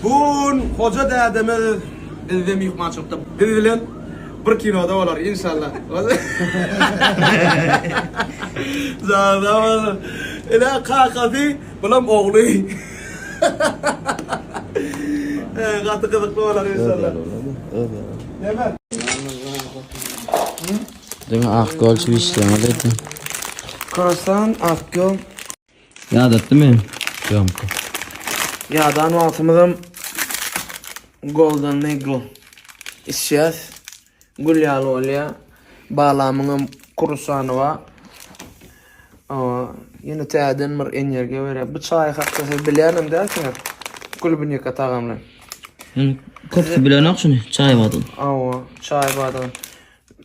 Bu gün Hoja dädemiz bizde myhmançylykda biz bilen bir kinoda bolar inşallah. Jana Ine kakasy, bulam ogly. Gaty gyzykly bolar inşallah. Näme? Diňe ak gol çyp işleýäňiz öýdýän. Korosan ak ýol. Ýadatdymy syýomka? Ýadan wagtymyzam Golden Eagle içýäs. Gül ýaly bolýa. Balamyňam kurusany bar. Ýene täzeden bir energiýa berýär. Bu çaý hakda siz bilýänem dälsiňiz. Gülbünika tagamly. Köpüsi bilenok şuny çaý badyny. Hawa, çaý badyny.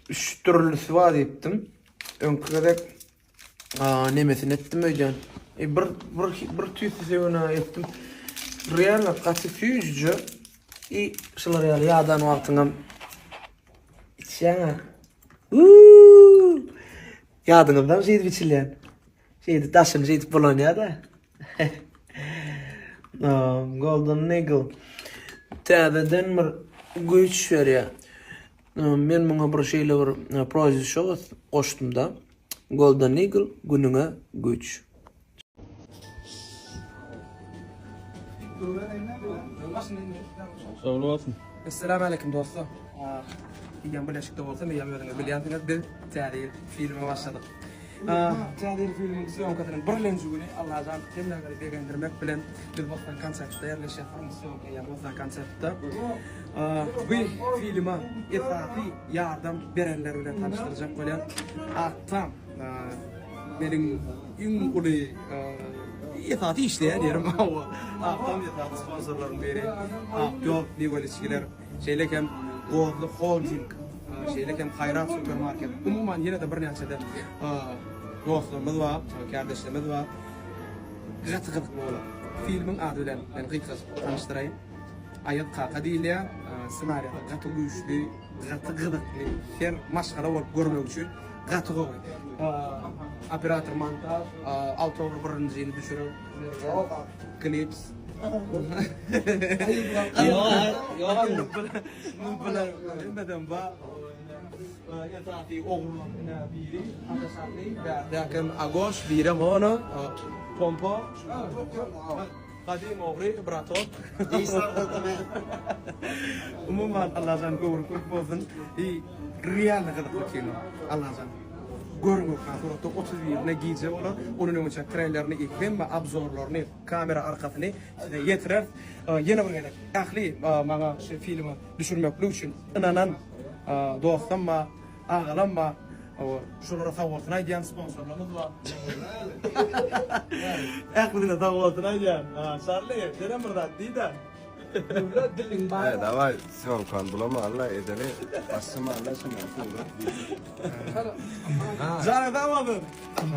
Üç dürlüsi bar diýipdim. Öňki gezek nemesini etdim öýdýän. E, bir bir bir tüýsli söwena etdim. Realno gaty süýjüje. I şular ýaly ýadan wagtyňam içýäň. Ýadyňyzdan şeýdip içilýän. Şeýdip daşyny şeýdip bulanýar-da. Golden Eagle täzeden bir güýç berýär. Men muňa bir şeýle bir prozişo goşdum-da. Golden Eagle günüňe güýç. Şowly bolsun. Esselamu aleýkum dostlar. Eýýäm birleşikde bolsam, eýýäm özüňiz bilýänsiňiz, biz täze ýyl filme başladyk. Täze ýyl filmiň sýomkasynyň birlenji güni Allajan hemmäňizi begendirmek bilen biz Bossan konsertde ýerleşýär. Birinji sýomka eýýäm Bossan konsertde. Bu filme esasy ýardam berenler bilen tanyşdyrjak bolýan. Aktam meniň iň uly esasy işleýän ýerim. Aktam esasy sponsorlaryň biri. Ak ýol miweli içgiler. Şeýle hem Gozly Holding, şeýle hem Haýrat supermarket. Umuman ýene-de birnäçe-de dostlarymyz bar, kärdeşlerimiz bar. Gaty gyzykly bolar. Filmiň ady bilen men gysgajyk tanyşdyraýyn. Aýaz kaka diýilýär. Ssenariýasy gaty güýçli, gaty gyzykly. Her maşgala bolup görmek üçin gaty gowy. Operator montaž, Alty birinjini düşüren Klips. Hemmeden bar. Esasy ogrular ine biri Ataşanly, bärdäkem Agoş, birem ona Pompo. Gadym ogry bratok. Umuman Allajan göwni köp bolsun. I realny gyzykly kino. Allajan. Görüň hökman suratda 31-ine gije bolar. Onuň öňünçä treylerini i hemme obzorlaryny, kamera arkasyny size ýetireris. Ýene bir gezek ähli maňa şu filmi düşürmeklik üçin ynanan dostum bar, agalam bar. Şolara sag bolsun aýdýan sponsorlarymyz bar. Ählisine sag bolsun aýdýan. Şarli, senem bir zat diý-de. He daway syomkany bulamaly edeli başlamaly şundan surat wideo. Janyň sag bolsun.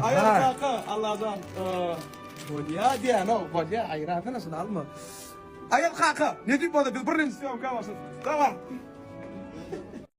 Aýaz kaka Allajan bolýa diýýän-ow bolýa aýransana şuny alma. Aýaz kaka nesip bolsa biz birinji syomka başladyk. Daway.